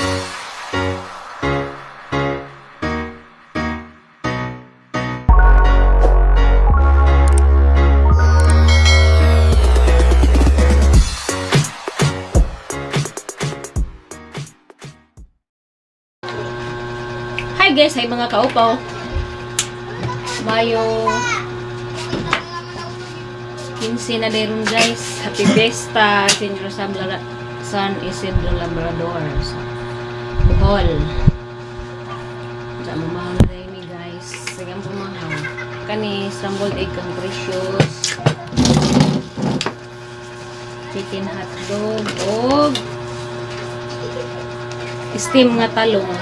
Hi guys, hi mga kaupaw. Mayo 15 na meron guys. Happy Fiesta, Senior San Isidro Labrador sa Bohol. Sa mamahaw na rin ni guys. Sige ang pumahaw. Kani, scrambled egg kang precious. Chicken hotdog. Og steam nga talong.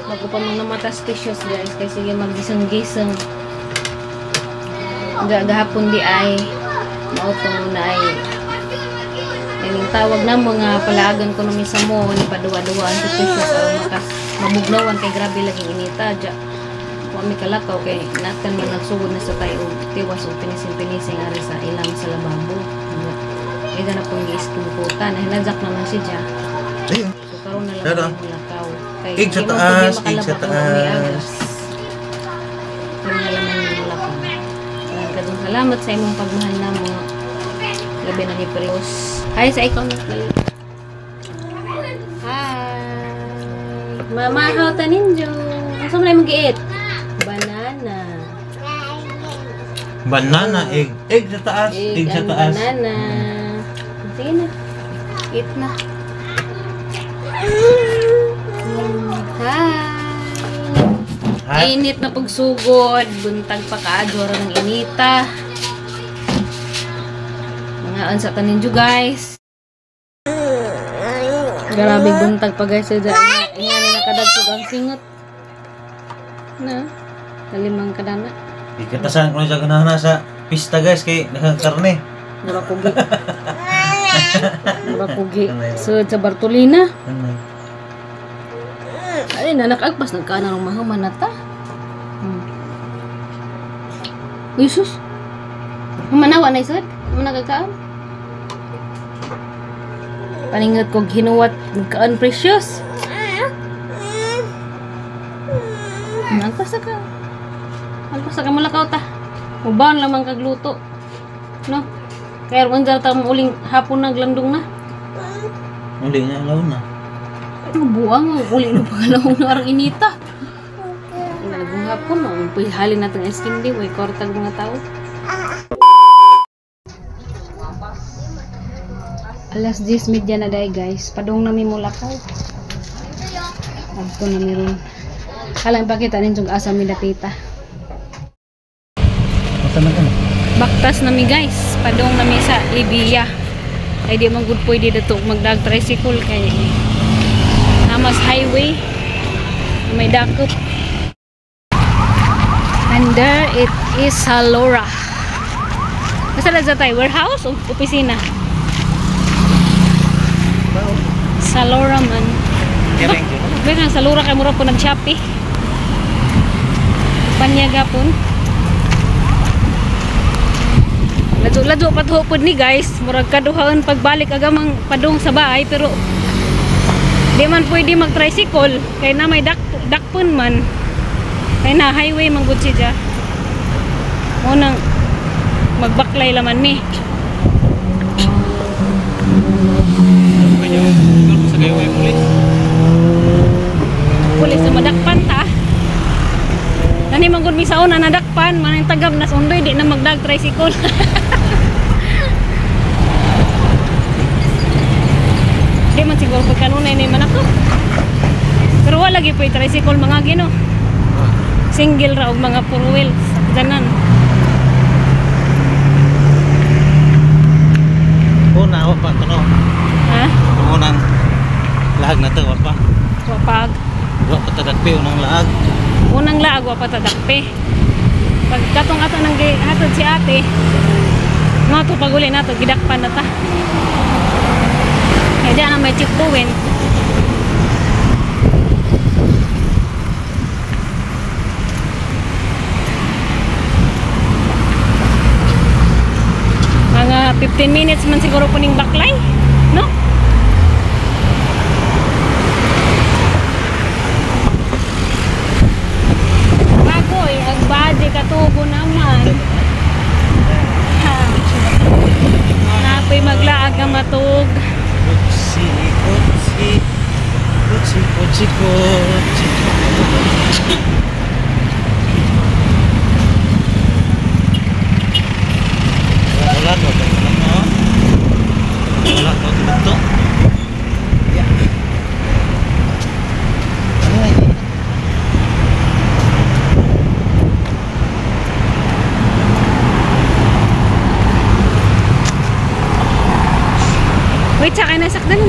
Bago pa mang namatas precious guys. Kasi sige maggisang-gisang. Gahapon di ay mautong na ay yung tawag na mga palaagan ko nung isa mo ni paduwa-duwaan si precious aron makas mabugnawan kay grabe laging inita ja wa mi kalakaw kay natan man nagsugod na sa tayo tiwas og pinisin-pinising ari sa ilang sa lababo. Kaya na pong giiskumputan nahinadjak naman si ja. So karon na lang mo lakaw kay Ig sa taas, ig sa taas. Karon na lang mo lakaw. Salamat sa imong pagmahal na mo. Labi na ni Prius. Hi sa ikaw na. Hi. Mama, how ta ninyo? Asa man imong giit? Banana. Banana egg. Egg sa taas, egg sa taas. Banana. Sige na. Eat na. Hi. Hi. Init na pagsugod, buntag pa kaadyo ra ng inita. Mga ansa tanin nyo guys. Grabe buntag pa guys. Inga ni nakadagtog ang singot. Na, kalimang kadana. Ikatasan ko na sa ganahan sa pista guys kay nakakarne. Mura kugi. Mura kugi. So, sa Bartolina. Ay, nanakagpas nagkaana ng mahuman na ta. Uy, sus. Humanawa na isod? Humanagkaan? Paningat kog hinuwat nagkaan precious. Alpas ka. Alpas ka malakaw ta. Uban lamang kagluto. No? Kaya kung dyan ta uling hapon naglandong na. Uli na, alaw na. Buang, uli na pagalaw na arang inita. Nagong hapon, no? Halin natin ang skin di, may kortag mga tao. Alas 10:30 na day guys. Padung nami mulakaw. Agto na meron. Kalang ipakita ninyong asa mi dapita. Baktas nami guys. Padung nami sa Libya. Ay di man good pwede dato magdag tricycle kay Namas highway may dakop. And there it is Salora. Nasa na tayo? Warehouse o opisina? Salora man. Bakit Salora kay mura po nag Shopee. Panyaga po. Ladyo-ladyo pa to pod ni guys. Murag kaduhaan pagbalik agamang padung sa bahay pero di man pwede mag tricycle kay na may dakpon man. Kay na highway man gud siya. Mo nang magbaklay laman mi. Pulis na madakpan ta. Nani man gud mi sa una nadakpan, manang tagab nas undoy di na magdag tricycle. Di man siguro pagkanunay ni man ako. Pero wala lagi po yung tricycle mga gino. Single ra og mga four wheels. Ganan. Una, wa pa to no. Ha? Unang laag na to, wa pa. Wa pa. Wa pa tadakpi unang laag. Unang laag wa pa tadakpi. Pag katong ato nang hatod si ate, nato pag uli nato gidakpan na ta. Kaya dyan ang may checkpoint. Mga 15 minutes man siguro po ning baklay, no?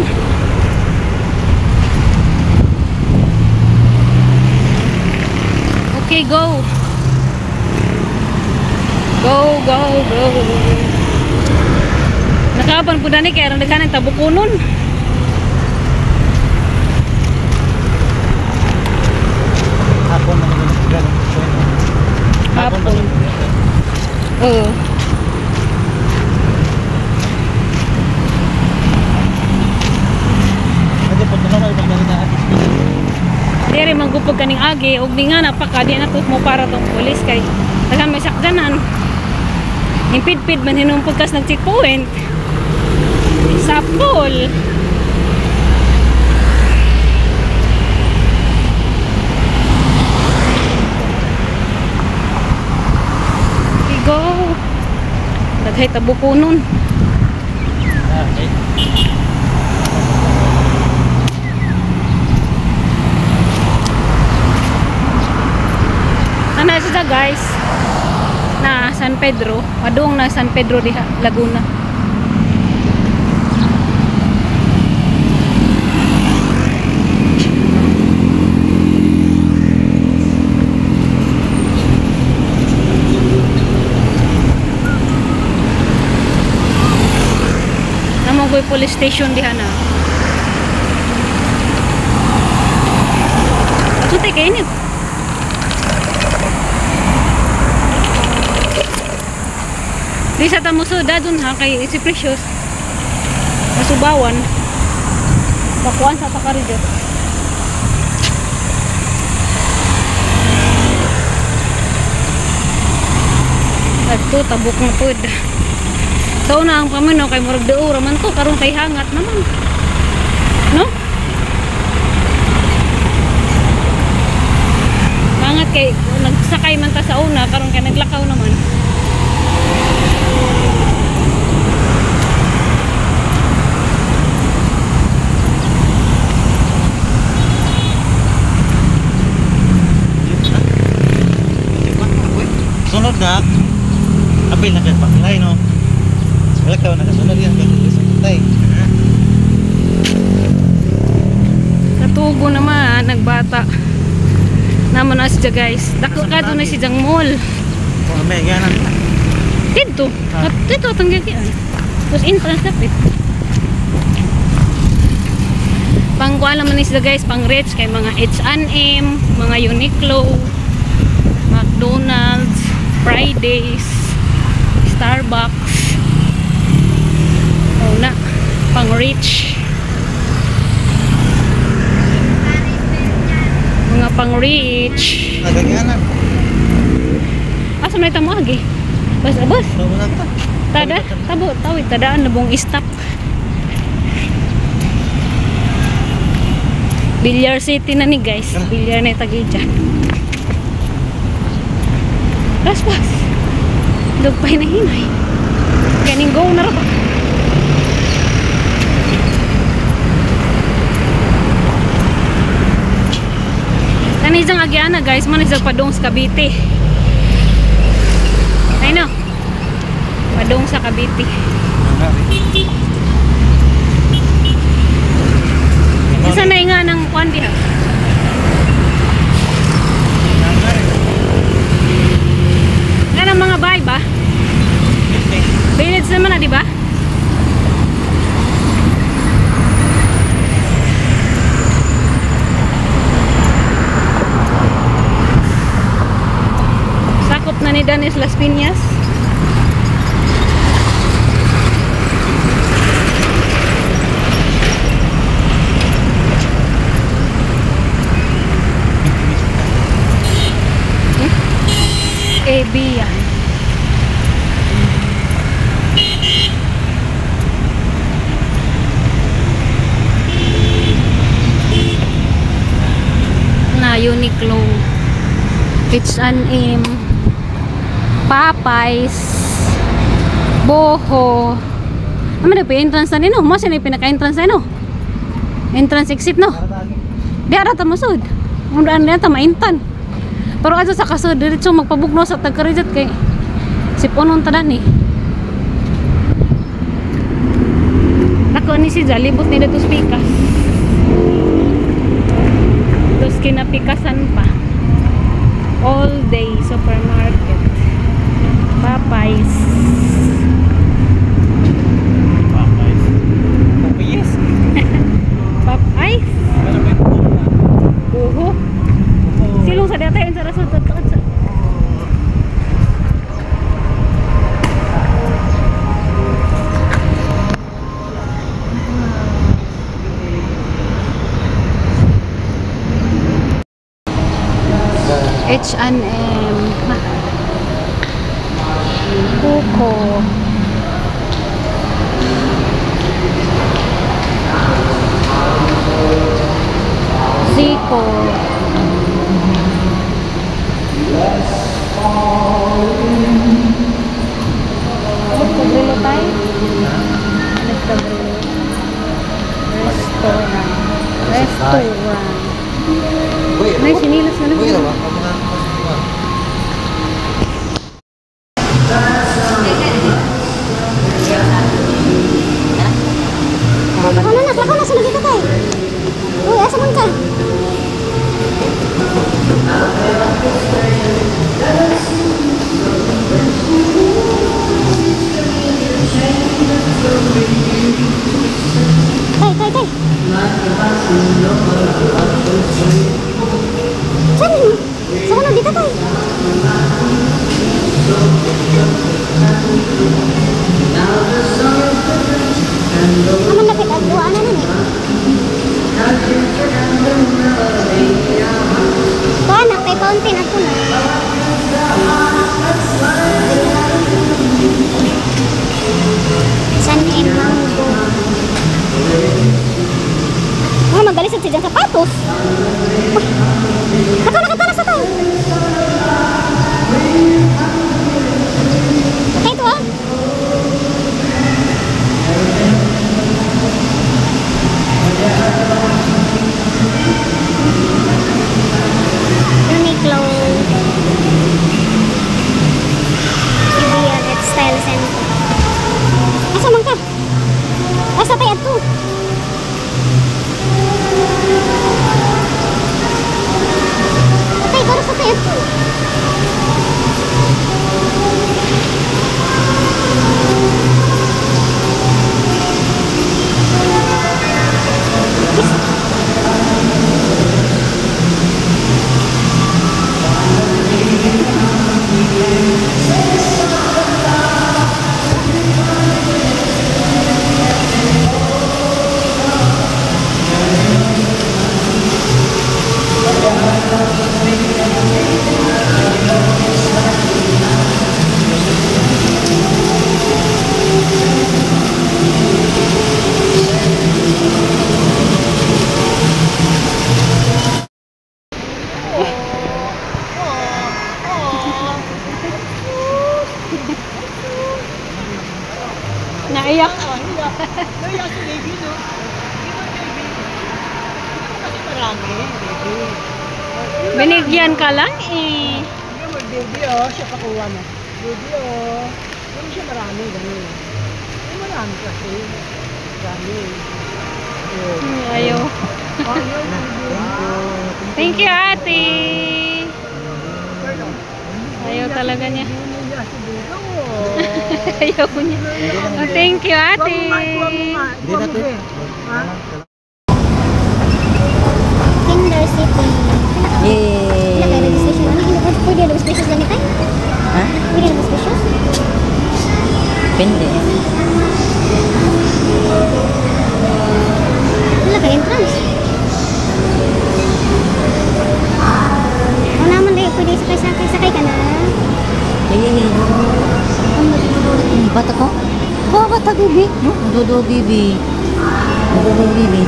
Tabukonon. Okay, go. Go, go, go. Nakapan po dani kay aron daghan ang tabukonon. Hapon naman yung Hapon. Oo. Dere manggupog kaning agi og ni nga napaka di na mo para tong pulis kay daghan may sakyanan. Impidpid man hinuon pagkas nag checkpoint. Sa pool. Okay, go. Daghay tabukonon. Okay. Ano siya guys? Na San Pedro, padung na San Pedro diha, Laguna. Namogoy police station diha na. Ate kay init. Di sa tamusuda dun ha kay si Precious. Masubawan. Pakuan sa takari dyan. Adto tabok na pod. So na ang pamino kay murag duo ra man to karon kay hangat naman. No? Hangat kay nagsakay man ta sa una karon kay naglakaw naman. Sunod na, apil na kay paklay, no? Wala ka, nakasunod yan, kay. Katugo naman, nagbata. Naman na siya guys. Dako ka doon na si Jang Mall. Oh, may ganan. Dito. Dito atong gagian. Tapos entrance dapat. Pangkuan naman ni sila guys, pang rich kay mga H&M, mga Uniqlo, McDonald's, Fridays, Starbucks. Oh na, pang rich. Mga pang rich. Nagagyanan. Asa man ita mo agi? Bas abos. Tada, tabo, tawid tadaan na buong stop. Villar City na ni guys. Villar na itagidya. Raspas. Dugpay na hinay. Kaning go na ra ba? Kani isang agiana guys, man isang padung sa Cavite. Ay no. Padung sa Cavite. Isa na nga ng kuan diha. Nga ng mga bahay ba? Village naman na, di ba? Sakop na ni Danis Las Piñas. A, B yan. Na Uniqlo, H&M, Popeyes, Boho. Ano na entrance na nino? Mo siya na pinaka-entrance na no? Entrance exit no? Di ara ta mosud. Undaan na ta maintan. Pero adto sa kasud diretso magpabugno sa tagkarijat kay siponon ta dani. Dako Kani si Jalibot nila to pikas. Tapos kinapikasan pa. All day supermarket. Popeyes. Popeyes. Popeyes. Popeyes. Ano ba yung Uho. Silong sa data yun sa rason. Sa H&M. Kuko. Zico. Nagkagrilo tayo? Nagkagrilo. Restaurant. Restaurant. May sinilas na Uy, lang. ba? Ang mga Lakaw na, lakaw na, sulod dito tayo. Uy, asa man ka? Tay, tay, tay. Saan? Saan na dito tayo? Aman lapit ang duwa na nun eh. Kuha na, kay fountain ako na. San and Mango. Ah, magaling sa dyan sapatos. Uy, katulak, katulak sa tayo. Okay, ito ah. Uniqlo. Ideal at Style Center. Asa man ka? Asa tayo adto? Tay, garo sa tayo adto. Naiyak. Naiyak si baby, no? Baby. Kasi marami, baby. Binigyan ka lang eh. Hindi mo, baby, oh. Siya pakuha mo. Baby, oh. Hindi siya marami, ganun. Hindi marami kasi. Marami. Oh. Ayaw. Ayaw, baby. Thank you, ate. Ayaw talaga niya. Hindi niya si baby, oh. Ayaw niya. Oh, thank you, ate. Kuha mo nga, Hindi kuha mo, natin. be. Ha? Kinder City. Yay! Wala kayo registration. Ano? Pwede na registration lang tayo? Ha? Pwede na registration? Depende. Wala kayo entrance. Wala man dahil pwede sakay-sakay. Sakay ka na. Ay, ay, ay. Bata ko? Oh, bata, baby. No? Dodo, baby. Dodo, baby.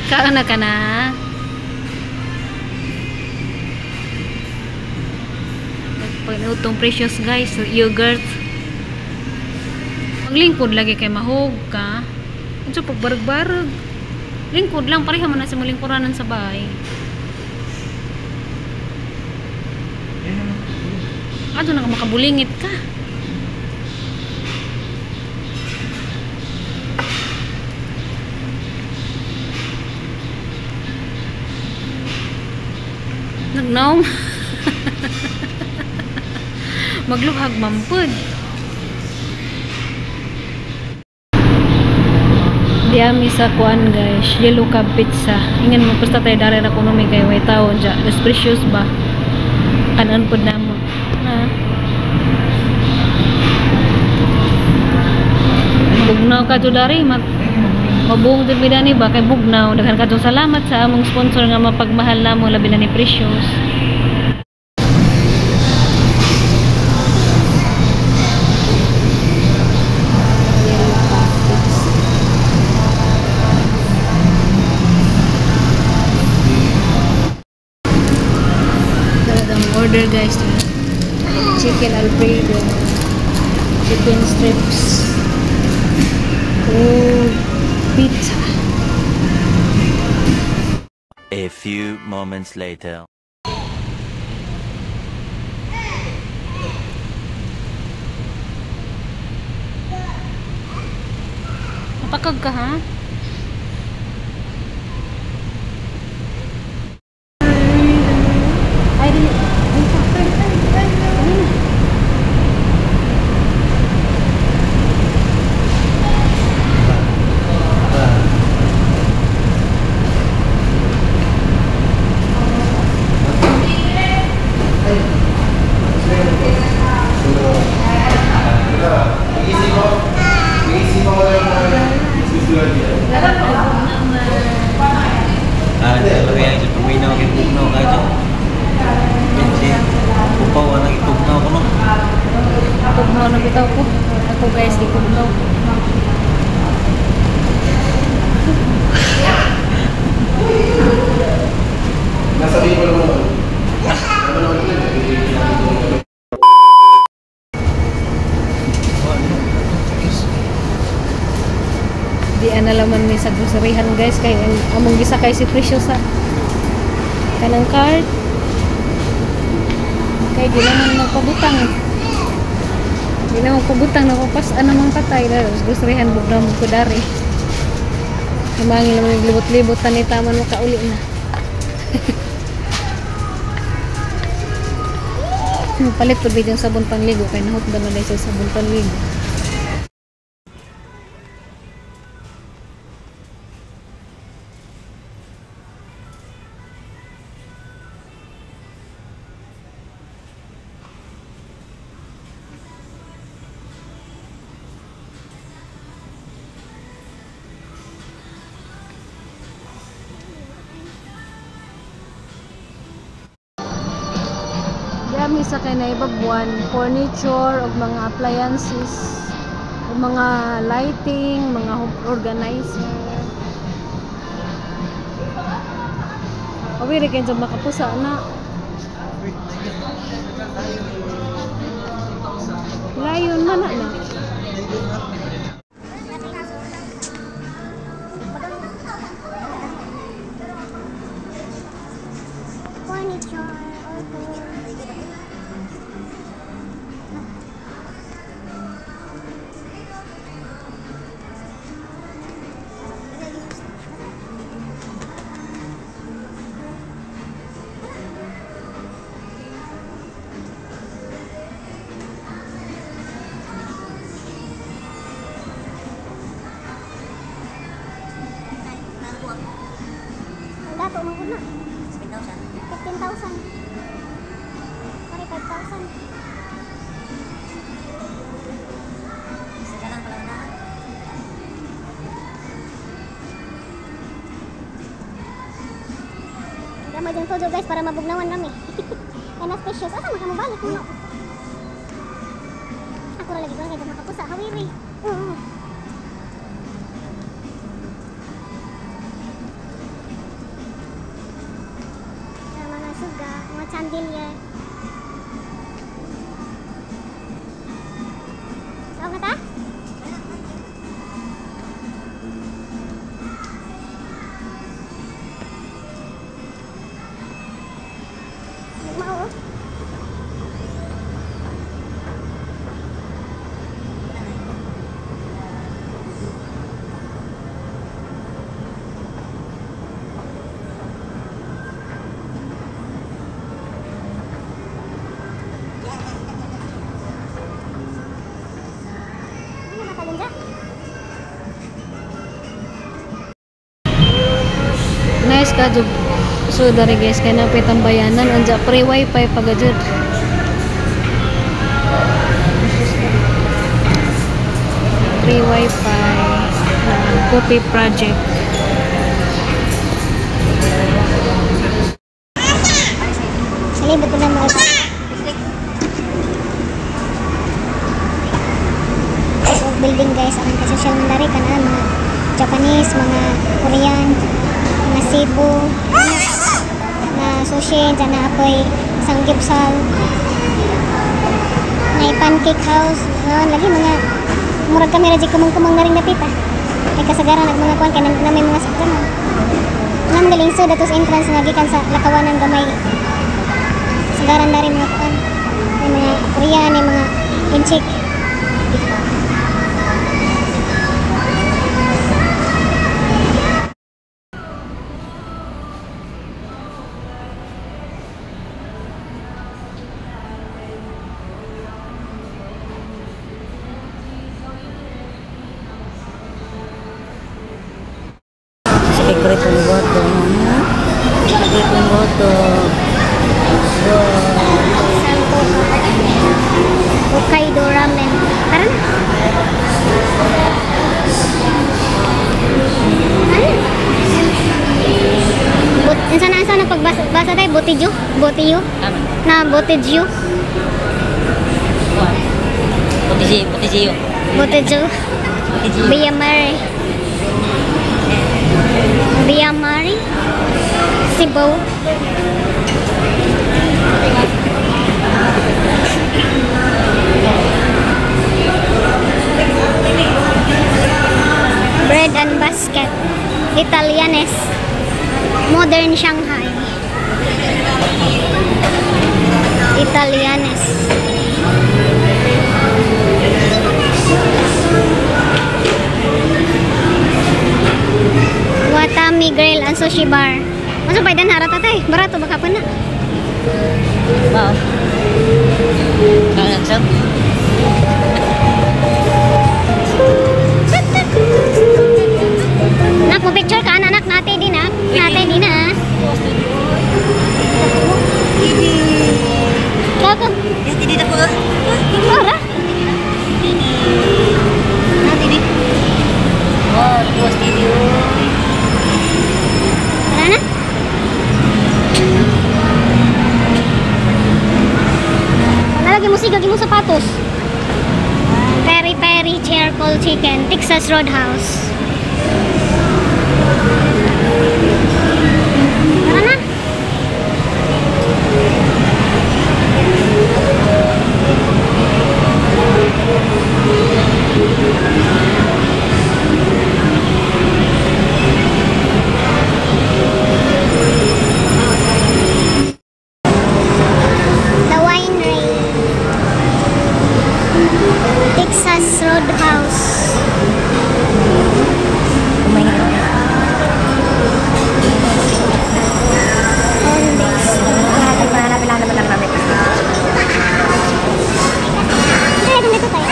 Kaon na ka na. Pagluto tong Precious guys, so yogurt. Maglingkod lagi kay mahog ka. Unsa pag barag-barag. Lingkod lang pareha man na sa malingkuranan sa bahay. Ato na ka makabulingit ka. Nagnaom. Magluhag mampud. Diami sa kuan guys, Yellow Cab Pizza. Ingan mo pusta tayo dari ra kuno may kay way tawo dya. Los Precious ba? Kanon pud namo. Na. Bugnaw ka to dari, mabuong jud mi dani ba kay bugnaw. Daghan kadtong salamat sa among sponsor nga mapagmahal namo labi na ni Precious. Order guys, chicken alfredo, chicken strips, oh, pizza. A few moments later. Napakag ka ha? Ay, dili. Ay, Tugnaw na bitaw ko. Ako guys, di tugnaw. Nasabihin ko naman noon. Di ana laman mi sa groceryhan guys kay among gisakay si Precious sa kanang cart. Kay di naman magpabutang. Di naman magpabutang napapas-an namang patay dahil sa groceryhan bugnaw mo ko dari. Himangin naman naglibot-libot tani taman makauli na. Palit pud yung sabon pangligo kay nahutdan na sa sabon panligo. Dami sa kay naibabuan, furniture ug mga appliances, ug mga lighting, mga home organizer. Awiri kay dyan makapusa na. Layon man na na. Furniture or Ang dato man gud na. 15,000. Pare 5,000. Gamay din todo guys para mabugnawan nami. Kay mas precious. Asa man ka mo balik mo? Ako ra lagi ko kay makapusa hawiri. Oo. Chandelier. Saan ka ta? Nagmao, oh. Ano na ka? Nice ka jud. So dari guys kay napay tambayanan anja free wifi pa jud. Free wifi copy project. Salibot ko lang mga building guys, ang ka-social man dari kana mga Japanese, mga Korean, mga Cebu, na sushi, dyan na apoy sanggipsal, may pancake house, lagi mga murag kami ra kumang-kumang na rin napita. Kay kasagaran nag mga kuan kay na may mga sakyanan. Nam galing so datos entrance nga gikan sa Lakawanan gamay. Sagaran na rin mga kuan. May mga Korean, may mga Inchik. Secret ng boto. Secret ng boto. Santo Hokkaido Ramen. Tara na. Ano? But, asa na pagbasa basa tayo? Botijo? Botiyo? Tama. Na botijo? Botijiyo. Botijiyo. Botijo. Botijiyo. Villamare. Villamare? Cebu. Bread and basket. Italianes. Modern Shanghai. Italianes. Watami Grill and Sushi Bar. Ano pa dan harata tay? Barato baka pa na. Wow. Kaya siya. Nak, mo picture ka anak nate din ah. Nate din ah. Kako. Hindi ako. Ora. Nati di. Wow, luwas dito. Tara na. Nalagi mo sigag imong sapatos. Peri Peri Charcoal Chicken, Texas Roadhouse. Tara na. The Winery. Texas Roadhouse. Home base. Ay, dito tayo.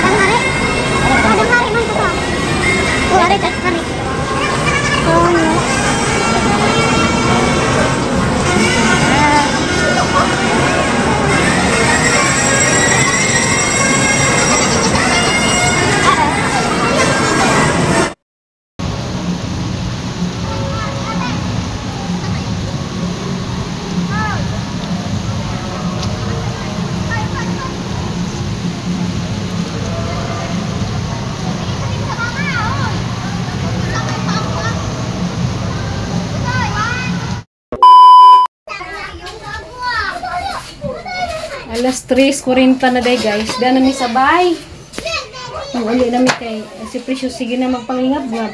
Danghari. Ah, danghari man to ka. Oh, ari ka, ari. Oh, no. Alas 3:40 na day guys. Daan na mi sabay. Uli na mi kay si Precious sige na magpangingab-ngab.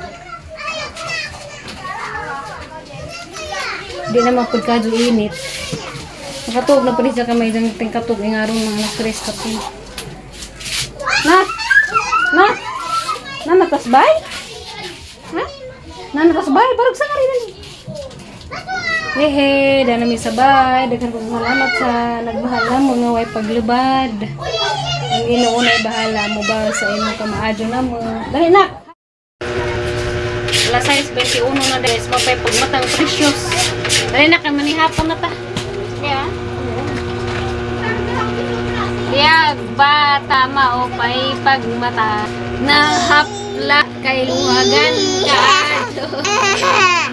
Di na magpagkadyo init. Nakatuog na pa rin siya kamay dyan tingkatog ingarong mga alas 3 kape. Na! Na! Na natasbay? Ha? Na natasbay? Barog sa nga rin na. Hehe, daan na mi sabay. Daghan kong salamat sa nagmahal na mo nga way paglubad. Ang Ginoo nay bahala mo ba sa imo kamaadyo na mo. Dali na. Alas 6:21 na guys, mapay pagmatang Precious. Dali na kay manihapon na ta. Yeah. Biyag bata maupay pagmata nahapla kay luhagan kaadto.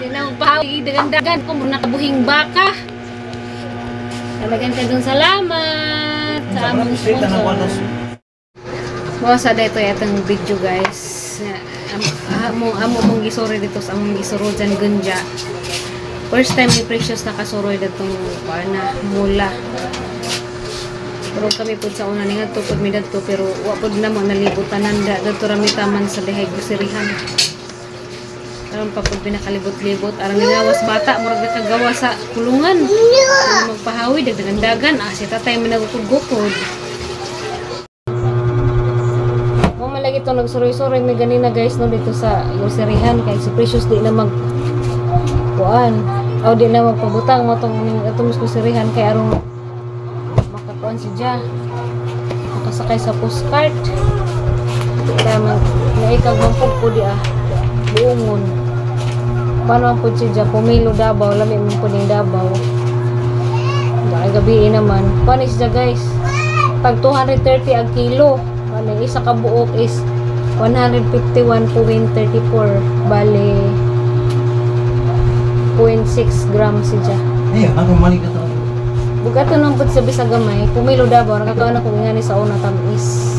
Di na magpahawi dagan-dagan kung nakabuhing baka. Talagang ka dun salamat sa among sponsor. Bosa dito itong video guys. Amo mong gisuri dito sa among gisuro dyan gunja. First time ni Precious nakasuroy datong na mula. Pero kami pud sa una ni ngadto pud mi dadto pero wa pud na mo nalibutan nanda dadto ra mi taman sa dihay groceryhan. Karon pa pud pinakalibot-libot aron ningawas bata murag nakagawa sa kulungan. Ano magpahawi dagdagan-dagan si tatay man nagukod-gukod. Mo man lagi to nagsuroy-suroy mi ganina guys no dito sa groceryhan kay si Precious di na mag kuan. O di na magpabutang mo tong atong groceryhan kay arong makakuan si Ja. Makasakay sa postcard. Kaya man naikag man pud ko di buongon. Paano ang pud si Ja pumilo Davao, lami man pud ning Davao. Dahil gabi naman. Paano si Ja guys? Tag 230 ang kilo. Ano, isa ka buok is 151.34 bale 0.6 grams si Ja. Ay, ako mali ka to. Bugato nang pud sa bisag gamay, pumilo Davao, nakakaon ako ngani sa una tamis.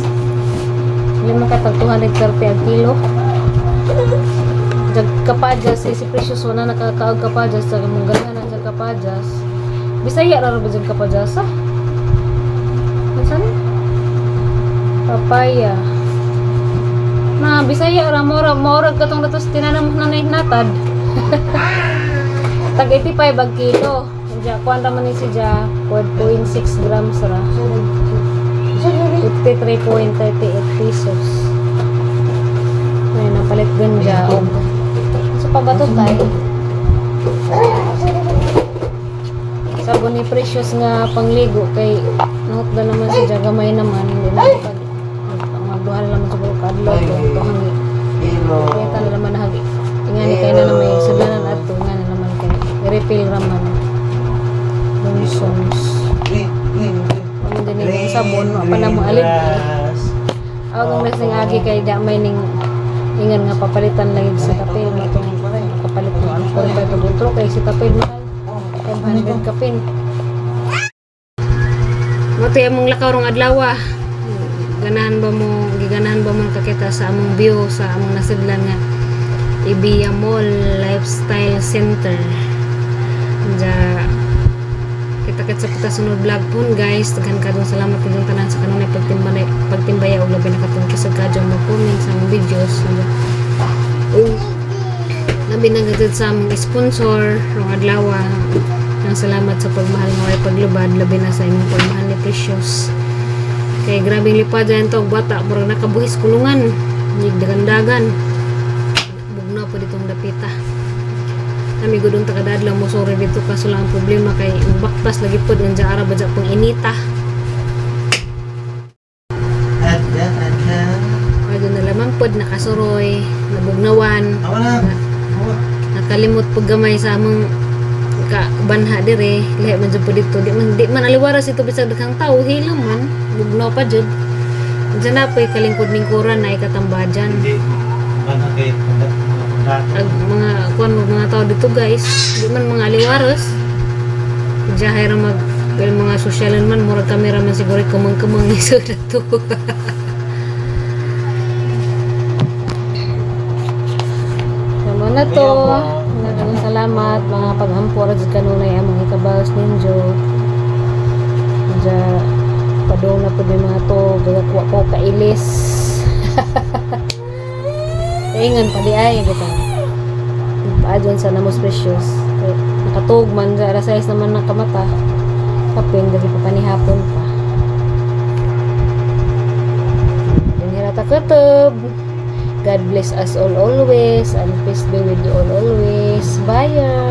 Lima ka tag 230 ang kilo. Jag kapadjas si Precious wala nakakaog kapadjas sa mong ganahan jag kapadjas. Bisaya ra ba jag kapadjas ah? Unsa ni? Papaya. Na Bisaya ra mora mora katong datos tinanam na natad. Tag 85 ang kilo. Ja, kuan ra man ni si Ja, 4.6 grams ra. 53.38 pesos. Ay, napalit ganja. So, pa ba to tayo? Sabon ni Precious nga pangligo kay nahutda naman si Ja, gamay naman. Hindi na pag magduha na naman sa buong kadlaw to. Hangi. Kaya na naman nahagi. Ingani kay na naman sudlanan ato. Nga na naman kay refill raman. Johnson's. Ano din yung sabon, pa na mo alip. Ako kung nasing agi kay da may ning ingan nga papalitan lang sa tapil matong kapalit mo ang 45 pag utro kay si tapil mahal 500 kapin. Mo to among lakaw rong adlaw. Ganahan ba mo, giganahan ba mo kakita sa among view sa among nasidlan nga Ibiya Mall Lifestyle Center. Diya kita-kit sa pagkasunod vlog po guys. Daghan kadong salamat inyong tanan sa kanunay pagtimbaya og labi na katong kisag kadyo mo comment sa among videos. Labi na gud sa among sponsor rong adlaw. Nang salamat sa pagmahal nga way paglubad, labi na sa imong pagmahal ni Precious. Kay grabeng lipad dyan to og bata murag nakabuhis kulungan, dagan-dagan. Bugnaw po ditong dapita. Kami gudong takadadlaw mo sorry dito kaso lang ang problema kay baktas lagi pod ang ara ba pong inita. Adto na lamang pod nakasuroy, nabugnawan. Nakalimot pud gamay sa among kabanha dire, lahi man jud pod dito. Di man aliwaras ito bisag daghang tawo, hilam man, bugnaw pa jud. Diyan na po'y kalingkod-lingkuran na ikatambajan. Ag mga kuan mga tao dito guys, di man mga aliwaros. Diyan ra mag mga sosyalan man murag kamera man siguro kumang-kumang iso dito. Tama na to. Daghang salamat mga pag-ampo ra jud kanunay among ikabalos ninyo. Diyan Padung na pud may mga to, gagakuha ko kailis. Ingan pa di ay bitaw. Paadyon sa namos, Precious. Kay nakatug man sa alas 6 naman ng kamata. Kapin dali pa panihapon pa. Dinhi ra ta kutob. God bless us all always and peace be with you all always. Bye.